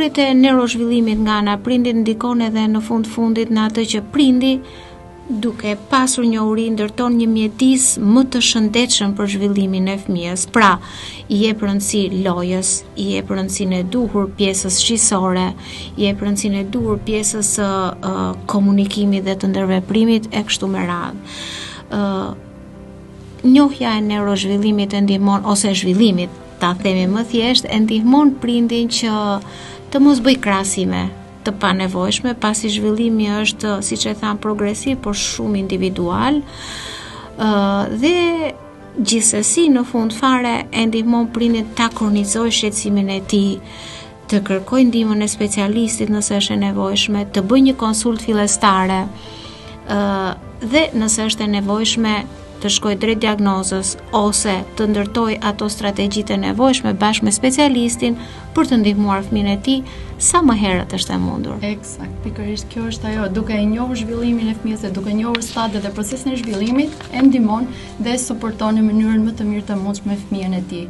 njohurit e neurozhvillimit nga ana e prindit ndikon edhe në fund fundit në atë që prindi duke pasur njohuri ndërton një mjedis më të shëndetshëm për zhvillimin e fëmijës. Pra, i jep rëndësi lojës, i jep rëndësinë e duhur pjesës shqisore, i jep rëndësinë e duhur pjesës së uh, komunikimit dhe të ndërveprimit e kështu me radhë. Ë uh, njohja e neurozhvillimit e ndihmon ose zhvillimit, ta themi më thjesht, e ndihmon prindin që të mos bëjë krahasime të panevojshme, pasi zhvillimi është, siç e thamë, progresiv, por shumë individual. Ë dhe gjithsesi në fund fare e ndihmon prindin ta kornizojë shqetësimin e tij, të kërkojë ndihmën e specialistit nëse është e nevojshme, të bëjë një konsultë fillestare, ë dhe nëse është e nevojshme të shkojë drejt diagnozës ose të ndërtojë ato strategjitë e nevojshme bashkë me specialistin për të ndihmuar fëmijën e tij sa më herët është e mundur. Eksakt, pikërisht kjo është ajo, duke e njohur zhvillimin e fëmijës dhe duke njohur stadet dhe procesin e zhvillimit, e ndihmon dhe e suporton në mënyrën më të mirë të mundshme fëmijën e tij.